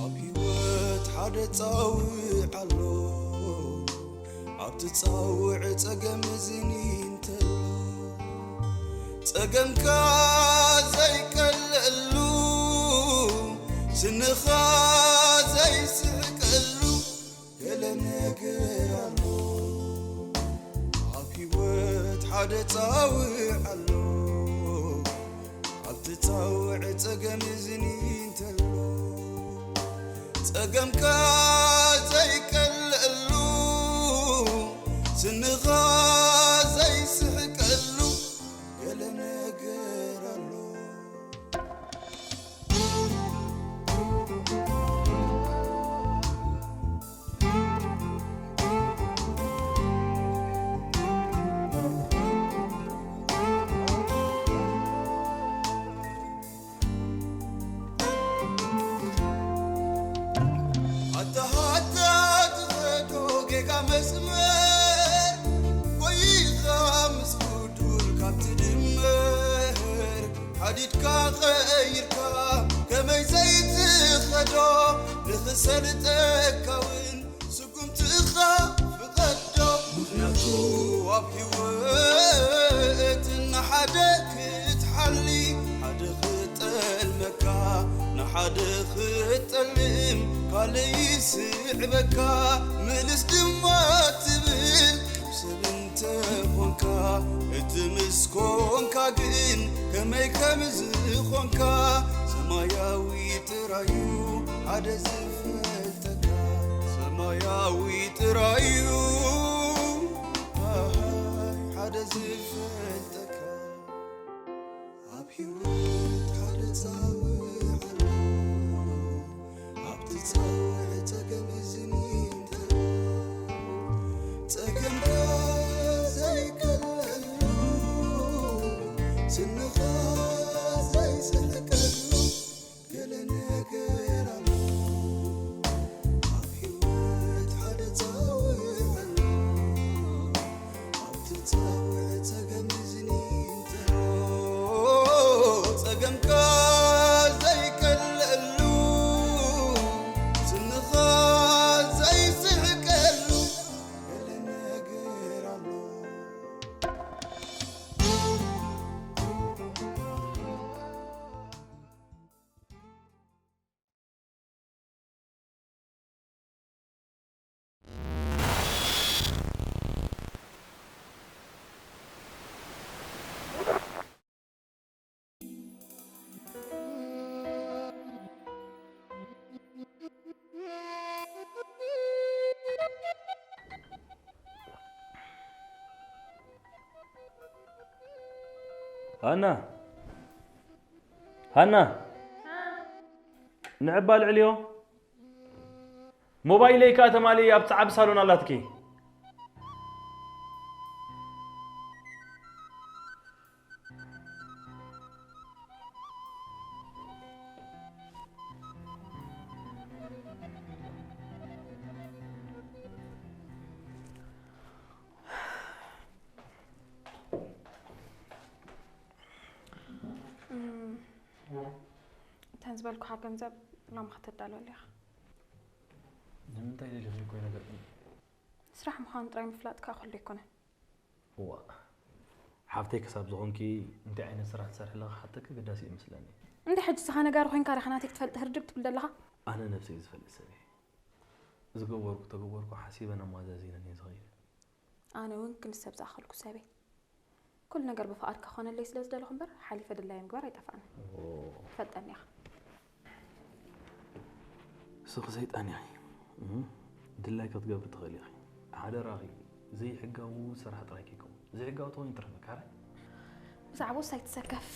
ኣብ ህይወት ሓደ ጻውዕ ኣሎ፣ ኣብቲ ጻውዕ ጸገም እዝኒ እንተሎ፣ ጸገምካ ዘይቀለሉ፣ ስንኻ ዘይስሕቀሉ፣ ገለ ነገር ኣሎ። ኣብ ህይወት ሓደ ጻውዕ ኣሎ፣ ኣብቲ ጻውዕ ጸገም እዝኒ እንተሎ፣ ጸገምካ ዘይቀለሉ፣ ስንኻ ዘይስሕቀሉ፣ ገለ ነገር ኣሎ። ኣታ ኣታ ትኸዶ ጌጋ መስመር፣ ጎይኻ ምስ ጉዱል ካብ ትድመር፣ ሓዲድካ ቀይርካ ከመይ ዘይትኸዶ፣ ንኽሰልጠካ እውን ስጉምትኻ ፍቐዶ። ምኽንያቱ ኣብ ህይወት ንሓደ ክትሓሊ፣ ሓደ ክጠልመካ፣ ንሓደ ክትጠልም ካልእ ይስዕበካ። ምልስ ድማ ትብል ከም ሰብ እንተኾንካ፣ እቲ ምስ ኮንካ ግን ከመይ ከም ዝኾንካ፣ ሰማያዊ ጥራዩ ሓደ ዝፈልጠካ፣ ሰማያዊ ጥራዩ ኣሃይ ሓደ ዝፈልጠካ። ኣብ ህይወት ሓደ ጻውዕ ኣሎ፣ ኣብቲ ጻውዕ ጸገም እዝኒ እንተሎ፣ ጸገምካ ዘይቀለሉ፣ ስንኻ ዘይስሕቀሉ፣ ገለ ነገር ኣሎ። ኣብ ህይወት ሓደ ጻውዕ ኣሎ፣ ኣብቲ ጻውዕ ጸገም እዝኒ እንተሎ፣ ጸገምካ ዘይቀለሉ፣ ስንኻ ዘይስሕቀሉ፣ ገለ ነገር ኣሎ። ሃና፣ ሃና፣ ንዕባ ልዕልዮ። ሞባይለይ ከኣ ተማልኢ ኣብቲ ዓቢ ሳሎን ኣላትኪ። እም፣ እተን ዝበልኩኻ ገንዘብ ሎሚ ከተዳልወለይ ኢኻ። ንምንታይ ደሊኺ እኮ ኣይነገርክን። ስራሕ ምዃኑ ጥራይ ምፍላጥ ከኣ ኩሉ ኣይኮነን። እዋእ፣ ሓፍተይ ክሳብ ዝኾንኪ እንታይ ዓይነት ስራሕ ትሰርሒ ኣለኺ ክሓተኪ ኣገዳሲ እዩ መስለኒ። እንደ ሕጂ ንስኻ ነጋሪ ኮይንካ ዲኻ ናተይ ክትፈልጥ ህርድግ ትብል ዘለኻ? ኣነ ነብሰይ ዝፈልጥ ሰብ እየ። ዝገበርኩ ተገበርኩ ሓሲበን ኣማዛዚነን እየ ዝኸይድ። ኣነ እውን ክንዲ ሰብ ዝኣኸልኩ ሰብ እየ። ኩሉ ነገር ብፍቓድካ ክኾነለይ ስለ ዝደለኹ እምበር፣ ሓሊፈ ድላየ ምግባር ኣይጠፍኣንን። ኦ። ትፈልጠኒ ኢኻ። ስኺ ሰይጣን ኢኺ። እም፣ ድላይኪ ክትገብሪ ትኽእሊ ኢኺ። ሓደራኺ፣ ዘይሕጋዊ ስራሕ ጥራይ ከይከውን። ዘይሕጋዊ ተኾይኑ ይትረፈኪ፣ ሓራይ? ብዛዕባኡስ ኣይትሰከፍ።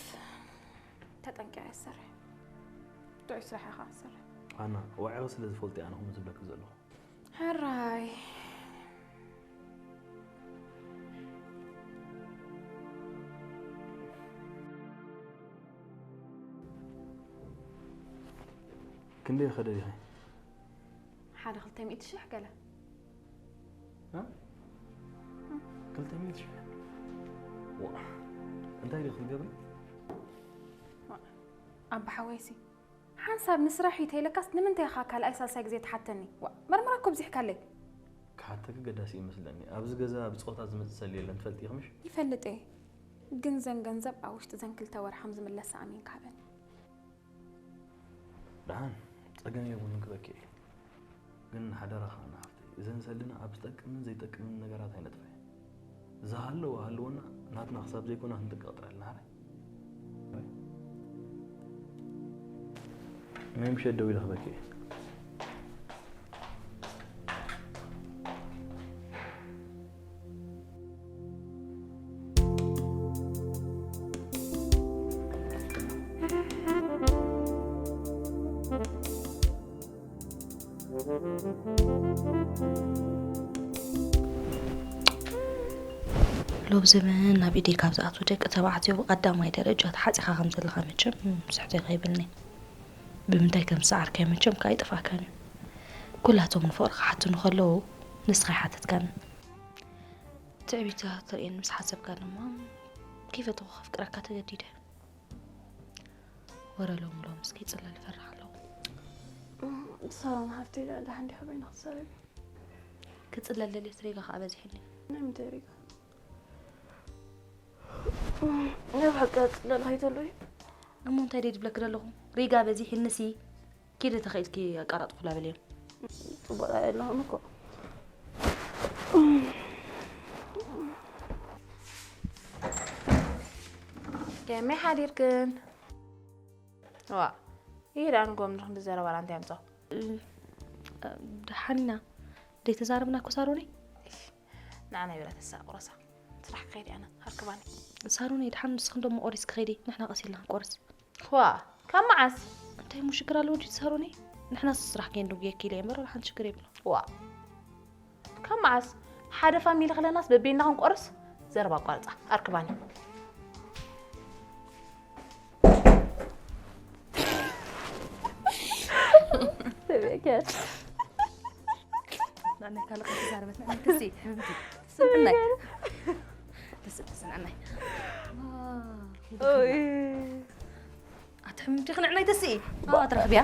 ተጠንቂቐ እየ ዝሰርሕ። ጥዑይ ስራሕ ኢኻ ትሰርሕ። ኣና ዋዕሪ ስለ ዝፈልጥ ኣነ ከምኡ ዝብለኪ ዘለኹ። ሕራይ። ክንደይ ኸደ ዲኸ? ሓደ ክልተ ሚእቲ ሽሕ ገለ። እ? ክልተ ሚእቲ ሽሕ? ዋ፣ እንታይ ዲኺ ክትገብሪ? ኣባ ሓወይሲ ሓንሳብ ንስራሕ እዩ ተይለካስ ንምንታይ ኢኻ ካልኣይ ሳልሳይ ግዜ ትሓተኒ? ዋ፣ መርመራ እኮ ኣብዚሕካለይ። ክሓተኪ ገዳሲ ይመስለኒ። ኣብዚ ገዛ ብጾታ ዝመጽእ ሰሊ የለን፣ ትፈልጢ ኢኺ ምሽ? ይፈልጥ እየ፣ ግን ዘን ገንዘብ ኣብ ውሽጢ ዘን ክልተ ወርሓም ዝምለሳ ኣሚንካ ሃበኒ። ደሓን፣ ጸገም የብሉን፣ ክበኪ እየ። ግን ሓደራኻ ንሓፍተይ፣ እዘን ሰልና ኣብ ዝጠቅምን ዘይጠቅምን ነገራት ኣይነጥፍኤ። ዝሃለወ ሃለወና ናትና ክሳብ ዘይኮና ክንጥንቀቕ ጥራሕ ኣለና። ሓራይ ናይ ምሸት ደው ኢለ ክበኪ እየ። ሎብ ዘመን ናብ ኢደይ ካብ ዝኣትዉ ደቂ ተባዕትዮ ብቐዳማይ ደረጃ ተሓፂኻ ከም ዘለኻ መቸም ስሕቶ ከይብልኒ። ብምንታይ ከም ዝሰዓርካዮ መቸም ከኣ ኣይጠፍኣካን እዩ። ኩላቶም ንፍቕሪ ክሓቱኒ ከለዉ ንስኻ ኣይሓተትካንን። ትዕቢት ተርእየኒ ምስ ሓሰብካ ድማ ከይፈተኹ ከፍቅረካ ተገዲደ። ወረ ሎሚ ሎምስ ከይጽለል እፈርሕ ኣለኹ። ሰላም ሓፍተይ፣ ደኣ ደሓን ዲኻ? በይንኺ ትዛረቢ? ክጽለል ደልየስ ሪጋ ከኣ በዚሕኒ። ናይ ምንታይ ሪጋ? ናይ ብሓቂ ክጽለል ከይተሎ እዩ። እሞ እንታይ ደይ ድብለኪ ዘለኹ? ሪጋ በዚሕንሲ ኪዲ ተኸኢልኪ ኣቃራጥፉላ በልዮም። ጽቡቕ ራእይ ኣለኹም እኮ። ከመይ ሓዲርክን? ዋ፣ ይሄ ደኣ ንጎም ንኽንዲ ዘረባና እንታይ ኣምጾ? ደሓን ኢና። ደይ ተዛረብና እኮ ሳሮነይ። ንዓና ይብላ ተሳ ቁረሳ። ስራሕ ክኸይድ ኣነ ኣርክባኒ። ሳሮነይ ደሓን ንስኽን ደሞ ቆሪስ ክኸይዲ ንሕና ቀስ ኢልና ክንቆርስ። ዋ፣ ካብ መዓስ? እንታይ እሞ ሽግር ኣለዎ ዲዩ ሳሮነይ? ንሕና ስራሕ ከይንድጉየኪ ኢለ እየ እምበር ወላ ሓንቲ ሽግር የብሎ። ዋ፣ ካብ መዓስ? ሓደ ፋሚሊ ክለናስ በበይና ክንቆርስ? ዘረባ ኣቋርጻ ኣርክባኒ። ናናይ ካልእ ከተዛረበት ናናይ ተስኢ ሕምምቲ ትስምዕናይ። ተስኢ ትስምዕናይ። ኣቲ ሕምምቲ ክንዕናይ ተስኢ። ኣዋ ትረኽብያ።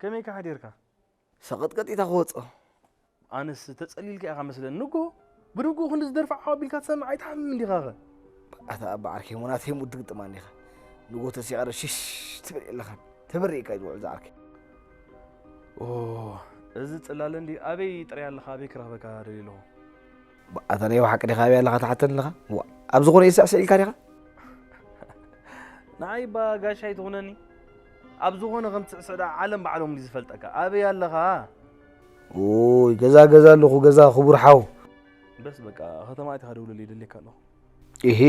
ከመይ ከ ሓዲርካ? ሰቐጥቀጢታ ክወፅኦ። ኣነስ ተጸሊልካ ኢኻ መስለኒ። ንጎ ብንጎ ክንዲ ዝደርፋ ዓው ኣቢልካ ትሰምዕ ኣይትሓምም እንዲኻ ኸ? ኣታ ኣባ ዓርከይ ሞናተይ ሙድ ትግጥማ እንዲኻ። ንጎ ተሲቐረ ሽሽ ትብል የለኻን። ተበሪእካ እዩ ዝውዕል ዝዓርከይ። ኦ፣ እዚ ጽላለ እንዲ ኣበይ ጥራይ ኣለኻ? ኣበይ ክረኽበካ ደልየ ኣለኹ? ኣታ ናይ ብሓቂ ዲኻ ኣበይ ኣለኻ ትሓተኒ ኣለኻ? ዋ፣ ኣብ ዝኾነ ይስዕስዕ ኢልካ ዲኻ? ንዓይ ባ ጋሻ ኣይትኹነኒ። ኣብ ዝኾነ ከም ትስዕስዕ ደኣ ዓለም ባዕሎም ድዩ ዝፈልጠካ? ኣበይ ኣለኻ? ኦይ፣ ገዛ ገዛ ኣለኹ፣ ገዛ ክቡር ሓው። በስ በቃ ከተማ ኣቲኻ ደውለለይ ይደልየካ ኣለኹ። እሄ፣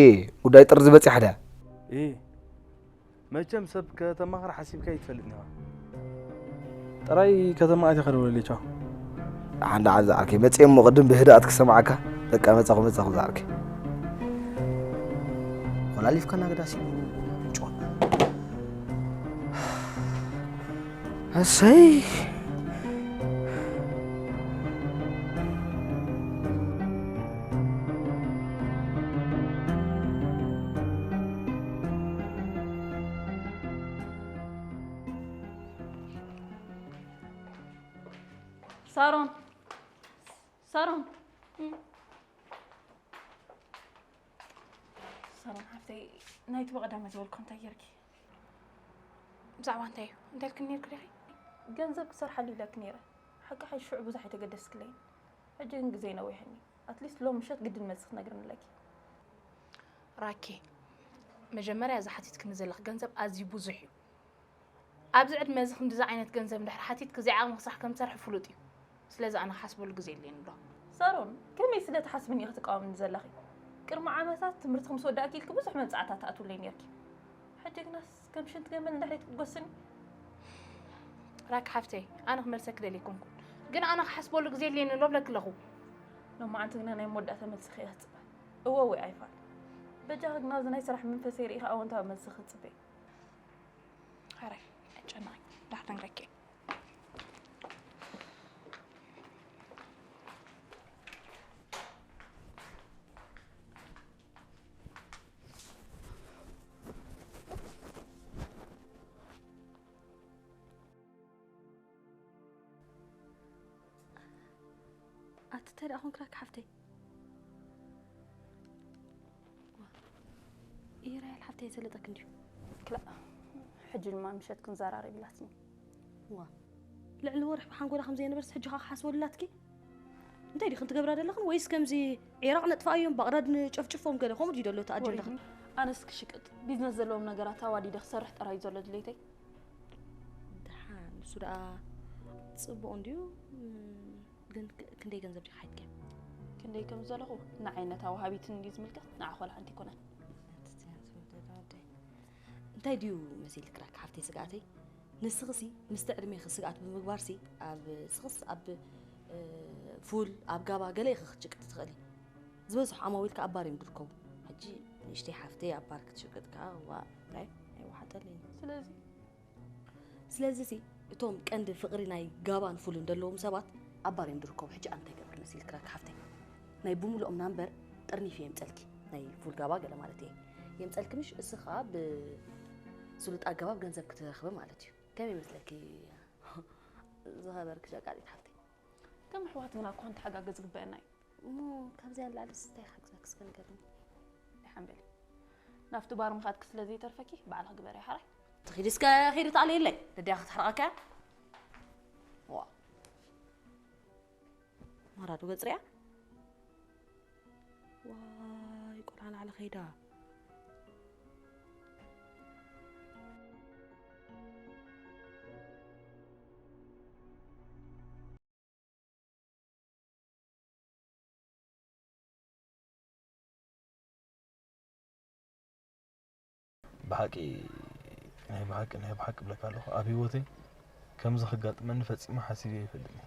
ጉዳይ ጥርዚ በጺሓ ድያ? እ፣ መቸም ሰብ ከተማኽር ሓሲብካ ኣይትፈልጥን ኢኻ። ጥራይ ከተማ ኣቲኻ ደውለለይ፣ ቻው። ደሓን ደሓን ዝዓርከይ፣ መጺአ እሞ ቅድም ብህድኣት ክሰምዓካ። በቃ መጻኹ፣ መጻኹ ዝዓርከይ። ኮላሊፍካ ናገዳ ሲሉ ጭዋ። እሰይ። ሳሮን፣ ሳሮን፣ ሳሮን ሓፍተይ፣ ናይቲ ብቐዳም ዝበልኩ እንታይ ጌርኪ? ብዛዕባ እንታይ እዩ? እንታይ ኢልክኒ ኔርኪ ዲኺ? ገንዘብ ክሰርሓሉ ኢለኪ ነይረ። ሓቂ ሓይሽ ሽዑ ብዙሕ ኣይተገደስክለይን። ሕጂ ግን ግዜ ነዊሕኒ። ኣትሊስት ሎም ምሸት ግድን መሲ ክትነግርኒ ኣለኪ። ራኬ፣ መጀመርያ እዚ ሓቲትክኒ ዘለኽ ገንዘብ ኣዝዩ ብዙሕ እዩ። ኣብዚ ዕድመ እዚ ክንድዚ ዓይነት ገንዘብ እንድሕር ሓቲትኪ ዘይዓቕምኺ ስራሕ ከም ትሰርሒ ፍሉጥ እዩ። ስለዚ ኣነ ክሓስበሉ ግዜ የድልየኒ ኣሎ። ሳሮን፣ ከመይ ስለ ትሓስብኒ ኢኺ ትቃወምኒ ዘለኺ? ቅድሚ ዓመታት ትምህርትኺ ምስ ወዳእኪ ኢልኪ ብዙሕ መብጽዓታት ትኣትውለይ ኔርኪ። ሕጂ ግናስ ከም ሽንቲ ገመል እንድሕር ኣይትጉገስኒ። ራኪ ሓፍተይ፣ ኣነ ክመልሰኪ ደልየ ኣይኮንኩን። ግን ኣነ ክሓስበሉ ግዜ የድልየኒ ኣሎ እብለኪ ኣለኹ። ሎማዓንቲ ግና ናይ መወዳእታ መልስኺ እየ ክጽበ። እወ ወይ ኣይፋል። በጃኺ ግና እዚ ናይ ስራሕ መንፈሰይ ርኢኺ ኣወንታዊ መልስኺ ክጽበ እየ። ሕራይ፣ ኣይጨነቕን፣ ዳሕር ነግረኪ እየ። ኣቲ እንታይ ደኣ ኮንክላክ ሓፍተይ? ኢራኤል ሓፍተይ የሰለጠክ እንድዩ። ክላእ፣ ሕጂ ድማ ምሸት ክንዘራረብ ኢላትኒ። ዋ፣ ልዕሊ ወርሒ ብሓንጎላ ከም ዘየነበርስ ሕጂ ኸኣ ክሓስበሉ ኢላትኪ? እንታይ ዲኽን ትገብራ ዘለኽን? ወይስ ከምዚ ዒራቕ ነጥፍኣዮም፣ ባቕዳድ ንጨፍጭፎም ገለ ከምኡ ድዩ ዘሎ ተኣጀንዳኽን? ኣነስ ክሽቅጥ፣ ቢዝነስ ዘለዎም ነገራት ኣዋዲደ ክሰርሕ ጥራይ እዩ ዘሎ ድሌተይ። ደሓን፣ ንሱ ደኣ ጽቡቕ እንድዩ። ግን ክ- ክንደይ ገንዘብ ዲኻ ሓትኪያ? ክንደይ ከም ዘለኹ ንዓይነታ ወሃቢትን እንድዩ ዝምልከት፣ ንዓኺ ቆልዓ እንተይኮነን። እንታይ ድዩ መሲልክ ራኪ ሓፍተይ ስግኣተይ? ንስኽሲ ምስቲ ዕድሜኺ ስግኣት ብምግባርሲ ኣብ ስኽስ ኣብ እ፣ ፉል ኣብ ጋባ ገለ ኢኺ ክትሽቅጢ ትኽእሊ። ዝበዝሑ ኣማዊል ከኣ ኣብ ባር እዮም ዝርከቡ። ሕጂ ንእሽተይ ሓፍተይ ኣብ ባር ክትሽቅጥ ከኣ ዋ ናይ ኣይወሓጠለይ። ስለዚ ስለዚሲ እቶም ቀንዲ ፍቕሪ ናይ ጋባን ፉልን ዘለዎም ሰባት ኣብ ባር እዮም ዝርከቡ። ሕጂ ኣነ እንታይ ገብር መሲልኪ ራኪ ሓፍተይ? ናይ ብምልኦም ናምበር ጥርኒፍ እየ የምጸልኪ። ናይ ፉል ጋባ ገለ ማለት እየ። የምጸልኪ ምሽ እሲ ከኣ ብስሉጥ ኣገባብ ገንዘብ ክትረኽቢ ማለት እዩ። ከመይ ይመስለኪ ዝኸበርኪ ሸቃጢት ሓፍተይ? ከም ኣሕዋት ግና እኮ ክንተሓጋገዝ ዝግበአና እዩ። እሞ ካብዚኣ ንላዕሊ እንታይ ክሓግዘኪ እስከ ንገርኒ? ደሓን በሊ። ናብቲ ባር ምኻድኪ ስለ ዘይተርፈኪ ባዕልኺ ግበርያ ሓራይ። ትኺዲ እስከ ኺዲ ተኣልየለይ። ነዲኣ ክትሕርቐካ እያ። ዋ። ማራ ዶ ገጽ ሪኣ? ዋይ ቆልዓ ላዕሊ ኸይዳ። ብሓቂ ናይ ብሓቂ ናይ ብሓቂ እብለካ ኣለኹ ኣብ ሂወተይ ከምዚ ከጋጥመኒ ፈጺመ ሓሲበ ኣይፈልጥን።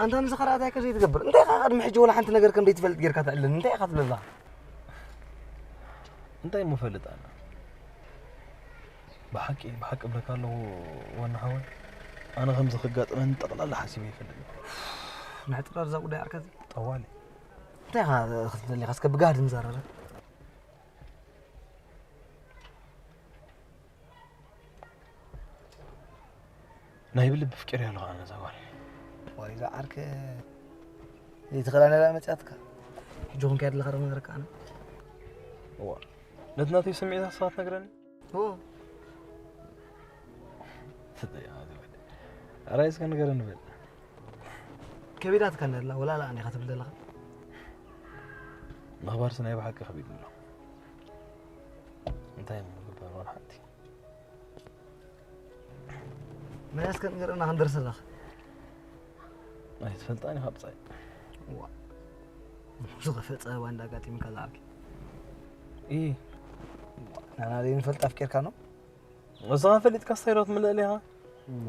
ኣንታ ንስኻ ርኣታይካ ዘይትገብር እንታይ ኢኻ ቅድሚ ሕጂ ወላ ሓንቲ ነገር ከም ዘይትፈልጥ ጌርካ ተዕልለኒ እንታይ ኢኻ ትብል ኣለኻ? እንታይ እሞ ፈልጥ ኣነ ብሓቂ ብሓቂ እብለካ ኣለኹ ዋና ሓወይ ኣነ ከምዚ ከጋጥመኒ ጠቕላላ ሓሲበ ኣይፈልጥን። ምሕጽራር እዛ ጉዳይ ዓርከዚ ጠዋሊ እንታይ ኢኻ ክትብል ዘለኻ እስከ ብጋህዲ ንዛረበ። ናይ ብልቢ ፍቅር ያለው አነዛ ጓል። ወይ እዛ ዓርከ ዘይትኽእላ ነላ መጽያትካ። ሕጂ ኹን ከየድለኻ ደሞ ነረካ ኣነ። እዋ፣ ነቲ ናተይ ስምዒት ሃሳባት ነግረኒ። እዎ። ትጠያ፣ ትበል። ኣራይ እስከ ንገረኒ በል። ከቢዳትካ እንዳላ ወላ ላ እንዲኻ ትብል ዘለኻ? ምኽባርሲ ናይ ብሓቂ ከቢድ ኣሎ። እንታይ ምግባር ዋላ ሓንቲ? መያስ ከ ንገረና ክንደርሰላኻ? ኣይትፈልጣን ኢኻ ብጻይ። ዋ። ዝኸፈ ጸበባ እንዳጋጢምካ ዝዓብኪ። ኢ። ናና ዘይንፈልጥ ኣፍቂርካ ነው? ንስኻ ፈሊጥካ ስታይል ትምልእ ኢኻ።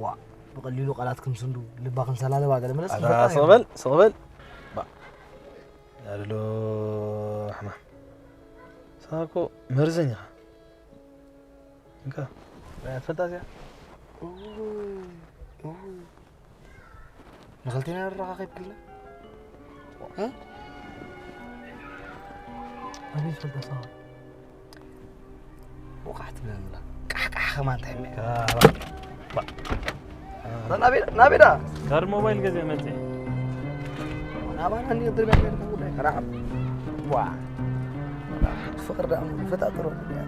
ዋ። ብቐሊሉ ቃላት ክንስንዱ፣ ልባ ክንሰላለባ ገለ መለስ ኣታ ንፈልጣ ስቕ ኢና። በል፣ ስቕ በል። ባ። ኣድሎ ሕማም። ንስኻ እኮ መርዘኛ ኢኻ። እንካ። ራያ ትፈልጣ እዚኣ? እውይ፣ እውይ። ንኽልቴና ንረኻኺብ ክልና? እ? ኣበይ ትፈልጣ ሰባ? ወቃሕ ትብለንላ። ቃሕቃሕ ኸማን እንታይ እምያ? ባ። ባ። ናቤዳ፣ ናቤዳ? ካርድ ሞባይል ገዚአ መጽእ። ናባና እንዲ ቅድር ቤት ቤት ጉዳይ ከራዕም። ዋ። ፍቕሪ ደኣ ፈጣጥሮ ጉዳይ።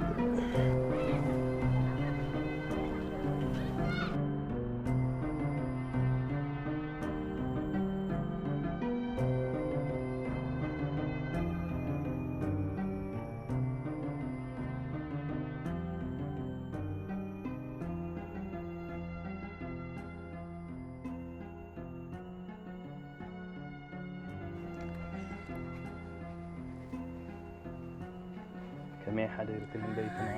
ከመይ ሓደርክን ለይትና?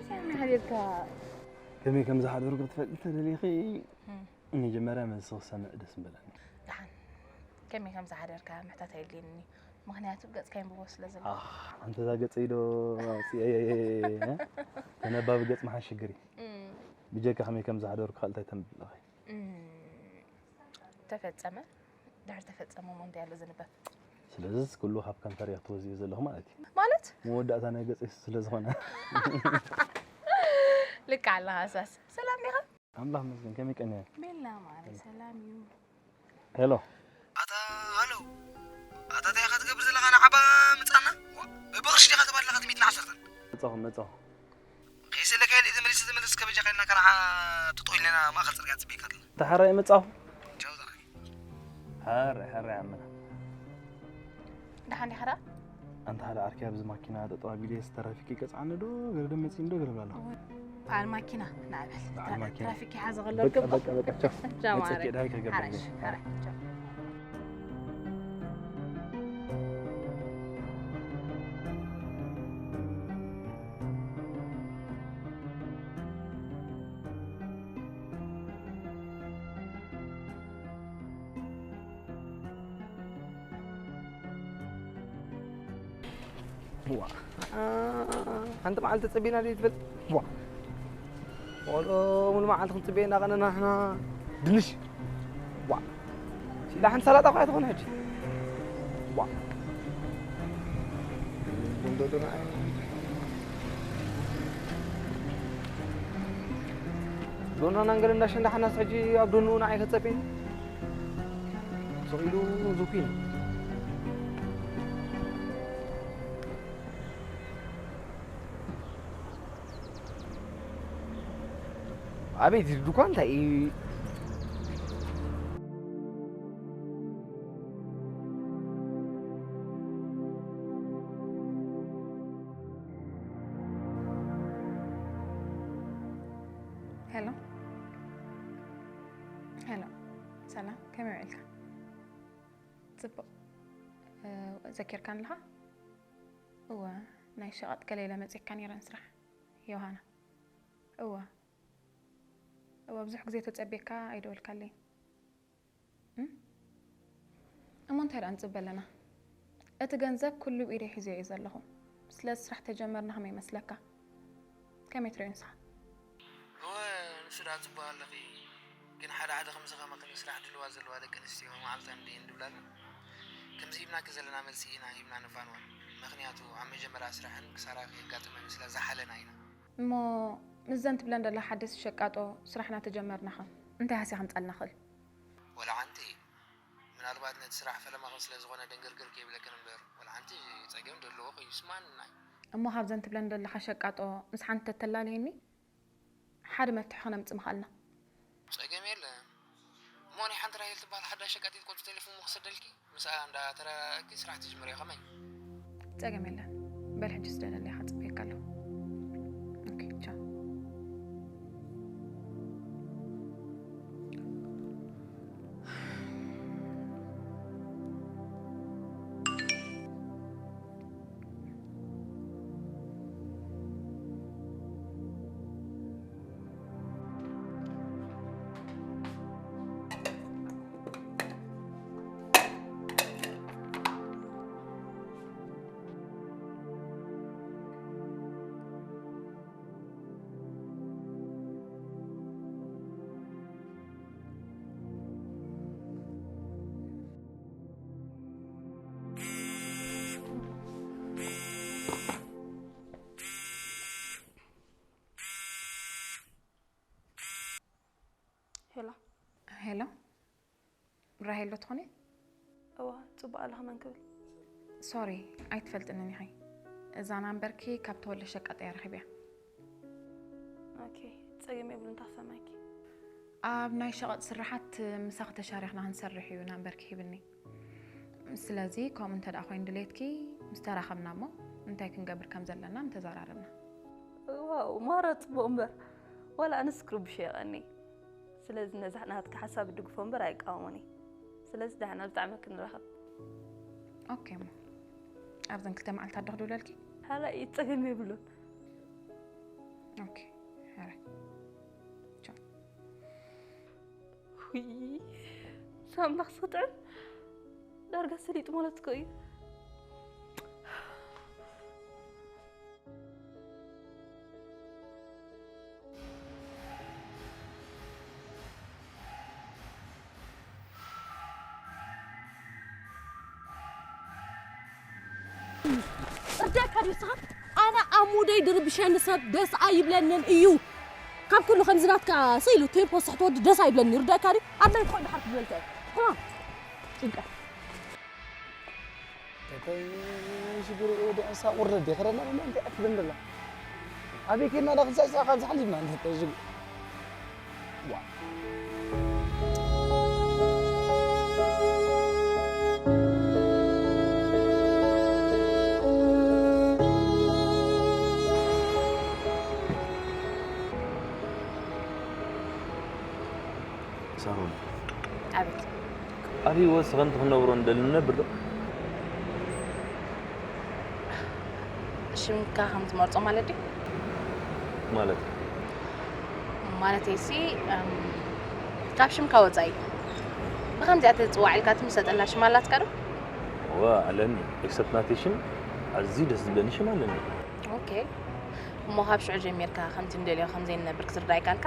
ከመይ ሓደርካ? ከመይ ከም ዝሓደርኩ ክትፈልጢ ተደሊኺ፣ እም። መጀመርያ መልሲ ክሰምዕ ደስ ምበለኒ። ደሓን፣ ከመይ ከም ዝሓደርካ ምሕታት ኣየድልየንን እዩ። ምኽንያቱ ገጽካ የንብቦ ስለ ዘሎ። ኣኽ፣ ኣንተ እዛ ገጸይ ዶ ኣውጽኤ፣ ተነባቢ ገጽ ምሓዝ ሽግር እዩ። እም። ብጀካ ከመይ ከም ዝሓደርኩ ካልእ እንታይ ተንብብ ኣለኺ? እም፣ ተፈጸመ። ድሕሪ ተፈጸመ እሞ እንታይ ኣሎ ዝንበብ? ስለዚስ ኩሉ ካብ ከንፈር እየ ክትወዝዮ ዘለኹ ማለት እዩ። ማለት? መወዳእታ ናይ ገጸይ ስለ ዝኾነ። ልክዕ ኣለኻ ሳስ። ሰላም ዲኻ? ኣምላኽ ይመስገን፣ ከመይ ቀኒኻ? ቤላ ማሪ ሰላም እዩ። ሄሎ። ኣታ ሃሎ። ኣታ እንታይ ኢኻ ትገብር ዘለኻ ንዓባ ምጻና? ዋ፣ ብቕርሺ ዲኻ ተባድለኻ ትሚትን ዓሰርተን? መጻኹ፣ መጻኹ። ከይሰለካ ኢለ ተመሊሰ ተመለስ ከበጃ ከይልና ከነዓ ትጦይልና ማእኸል ጽርግያ ጽበይካ ኣለና። ተሓራይ መጻኹ። ቻው ዝዓይ። ሓራይ፣ ሓራይ ዓመና። ደሓን ዲኻ ደኣ? ኣንታ ሓደ ዓርኪ ኣብዚ ማኪና ጠጠው ኣቢለ ዝተራፊክ ይቀጽዓኒ ዶ ገለ ዶ መጺእኒ ዶ ገለ ብላ ኣለኹ። በዓል ማኪና ንዕበል። በዓል ማኪና። ትራፊክ ይሓዘ ከሎ በቃ፣ ይገባ። በቃ፣ በቃ፣ ቻው። ቻው መጸኪ ማዕረግ። ዳይ ከገብር ሓራይ፣ ገለ። ሓራይ፣ ቻው። ዋ፣ ሓንቲ መዓልቲ ጸቢና ድዩ ትፈልጥ? ዋ፣ ቆልዑ ሙሉ መዓልቲ ክንጽበየ እናቐነና ንሕና ድንሽ። ዋ፣ ኢላ ሓንቲ ሰላጣ እኳ ኣይትኾን ሕጂ። ዋ፣ ቡንዶ ዶ ንዓይ። ዶና ናንገል እንዳሸ እንዳሓናስ ሕጂ ኣብ ዶንኡ ንዓይ ከጸበየኒ። ስቕ ኢሉ ዙኪኒ። ኣቤት፣ እዚ ድኳን እንታይ እዩ? ሄሎ፣ ሄሎ፣ ሰላም፣ ከመይ ውዒልካ? ጽቡቕ። እ፣ ዘኪርካኒ ኣለኻ? እወ፣ ናይ ሸቐጥ ገለ ኢለ መጺእካ ነይረ ንስራሕ። ዮሃና። እወ። እወ፣ ብዙሕ ግዜ ተጸብየካ ኣይደወልካለይን። እም? እሞ እንታይ ደኣ ንጽበ ኣለና? እቲ ገንዘብ ኩሉ ብኢደይ ሒዘዮ እየ ዘለኹ። ስለዚ ስራሕ ተጀመርና ከመይ ይመስለካ? ከመይ ትርእዮ ንስኻ? እወ፣ ንሱ ደኣ ጽቡቕ ኣለኺ። ግን ሓደ ሓደ ከምዚ ከማኺ ንስራሕ ድልዋት ዘለዋ ደቂ ኣንስትዮ መዓልተን ድየን ድብላና? ከምዚ ሂብናኪ ዘለና መልሲ ኢና ሂብና ንፋንወን። ምኽንያቱ ኣብ መጀመርያ ስራሕን ክሳራ ከየጋጥመን ስለ ዝሓለና ኢና። እሞ ምስዘን ትብለን ደላ ሓደስ ሸቃጦ ስራሕና ተጀመርናኸ እንታይ ሃስያ ከምጻልና ኽእል? ወላ ሓንቲ። ምናልባት ነቲ ስራሕ ፈለማኽን ስለ ዝኾነ ድንግርግር ከይብለክን እምበር፣ ወላ ሓንቲ ጸገም ደለዎ ኮይኑ ይስማዓኒ። እሞ ካብዘን ትብለን ደለኻ ሸቃጦ ምስ ሓንቲ ተተላለየኒ ሓደ መፍትሒ ከነምጽእ ምኽኣልና። ጸገም የለን። እሞ ናይ ሓንቲ ራሄል ትበሃል ሓዳሽ ሸቃጢት ቁጽሪ ቴሌፎን ክሰደልኪ፣ ምስኣ እንዳተራእኪ ስራሕ ትጅምርዮ ከመይ? ጸገም የለን። በል ሕጂ ስደደለይ፣ ክጽበየካ ኣለኹ። ኦኬ፣ ቻው። ሄሎ። ሄሎ፣ ራሄል ዶ ትኾኒ? እዋ፣ ጽቡቕ ኣለኻ፣ መን ክብል? ሶሪ፣ ኣይትፈልጥንን ኢኺ። እዛ ናምበርኪ ካብ ተወልደ ሸቃጥ እያ ረኺበያ። ኦኬ፣ ጸገም የብሉን፣ እንታይ ክሰማዕኪ? ኣብ ናይ ሸቐጥ ስራሓት ምሳኺ ተሻሪኽና ክንሰርሕ እዩ ናምበርኪ ሂብኒ። ስለዚ ከምኡ እንተ ደኣ ኮይኑ ድሌትኪ፣ ምስ ተራኸብና እሞ እንታይ ክንገብር ከም ዘለና ምተዘራረብና። ዋው፣ ማራ ጽቡቕ እምበር፣ ዋላ ኣነስ ክርብሾ የቐኒ። ስለዚ ነዛ ናትካ ሓሳብ እድግፎ እምበር ኣይቃወሞን እየ። ስለዚ ደሓና ብጣዕሚ ክንራኸብ። ኦኬ እሞ፣ ኣብዘን ክልተ መዓልታት ዶ ክድውለልኪ? ሓራይ ጸገም የብሉን። ኦኬ፣ ሓራይ። ቻው። ውይ፣ ሳምላኽ ስኽጥዕም ዳርጋ ሰሊጡ ማለት እኮ እዩ። እርዳካ ድዩ ንስኻ? ኣነ ኣብ ሙደይ ድርብሸኒ ሰብ ደስ ኣይብለንን እዩ። ካብ ኩሉ ከምዚ ናትካ ስኢሉ ቴምፖ ስሕት ወዲ ደስ ኣይብለኒ። ይርዳካ ድዩ? ኣድላይ ትኾን ድሓር ክትበልተ። ተማም። ጭንቀት። ተይ፣ ሽግር ወደ እንሳ ቁርደ ዲኽረና ምን እንደ አፍልን ደላ። አቤት እና ዳኽዛ ሳ ካብ ዝሓሊፍና እንደ ተጅግ። ዋ። ሳሮን። ኣቤት። ኣብ ህይወት ስኸንቲ ክንነብሮ እንደሊ ንነብር ዶ? ሽምካ ከም ትመርጾ ማለት ድዩ? ማለት? ማለተይሲ፣ እም፣ ካብ ሽምካ ወጻኢ ብኸምዚኣ ተጽዋዕ ኢልካ ትምሰጠላ ሽም ኣላትካ ዶ? እወ፣ ኣለኒ። ኤክሰፕት ናተይ ሽም ኣዝዩ ደስ ዝብለኒ ሽም ኣለኒ። ኦኬ። እሞ ካብ ሽዑ ጀሚርካ ከምቲ ንደልዮ ከም ዘይንነብር ክትርዳእ ይከኣልካ?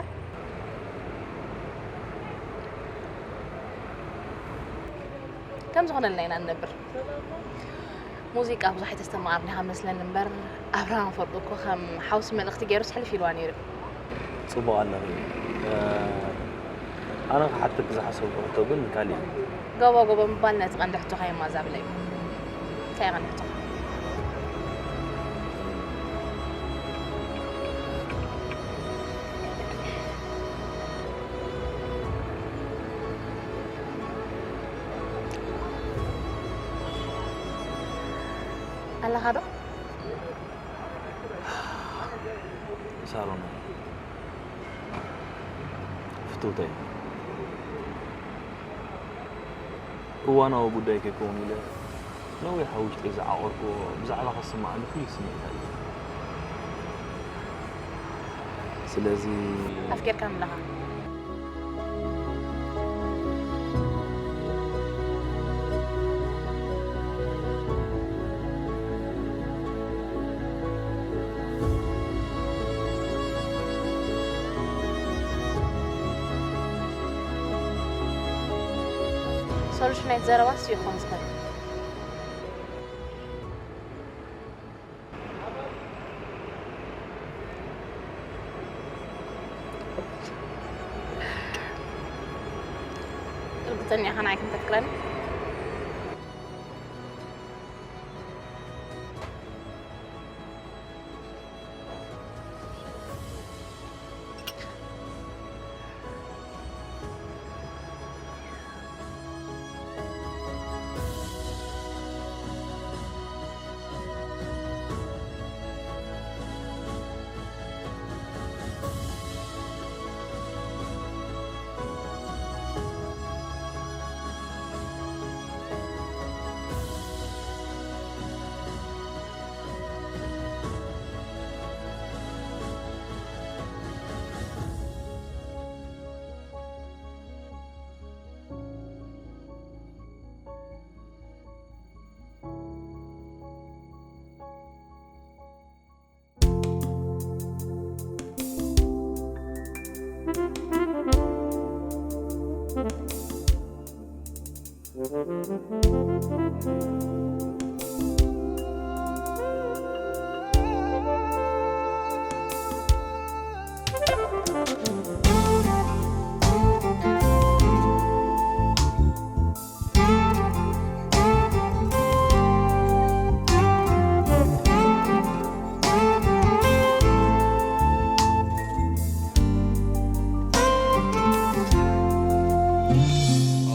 ከም ዝኾነልና ኢና ንነብር። ሙዚቃ ብዙሕ ኣይተስተማቐርኒ ኢኻ መስለኒ እምበር፣ ኣብርሃም ኣፈወርቂ እኮ ከም ሓውሲ መልእኽቲ ገይሩ ሕልፍ ኢልዋ ነይሩ። ጽቡቕ ኣለኺ። እ፣ ኣነ ክሓተኪ ዝሓሰብኩ ሕቶ ግን ካልእ እዩ። ጎቦ ጎቦ ምባል ነቲ ቀንዲ ሕቶኻ የማዛብሎ እዩ። እንታይ እዩ ቀንዲ ሕቶኻ? ኣለኻ ዶ? ሳሮን፣ ፍትውተይ፣ እዋናዊ ጉዳይ ከይከውን ኢለ ነዊሕ ኣብ ውሽጠይ ዝዓቖርክዎ ብዛዕባኺ ዝስምዓኒ ፍሉይ ስምዒት ኣሎ። ስለዚ ኣፍቂርካኒ ኣለኻ? ሶሉሽን ናይቲ ዘረባስ እዩ ክኸውን ዝኽእል። ሰኒኻ ንዓይ ከም ተፍቅረኒ።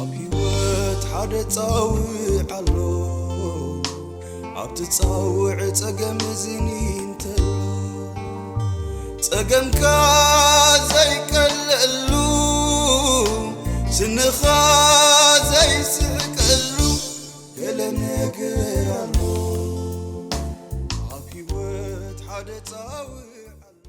ኣብ ህይወት ሓደ ጻውዕ ኣሎ፣ ኣብቲ ጻውዕ ጸገም እዝኒ እንተሎ፣ ጸገምካ ዘይቀለሉ፣ ስንኻ ዘይስሕቀሉ፣ ገለ ነገር ኣሎ። ኣብ ህይወት ሓደ ጻውዕ ኣሎ።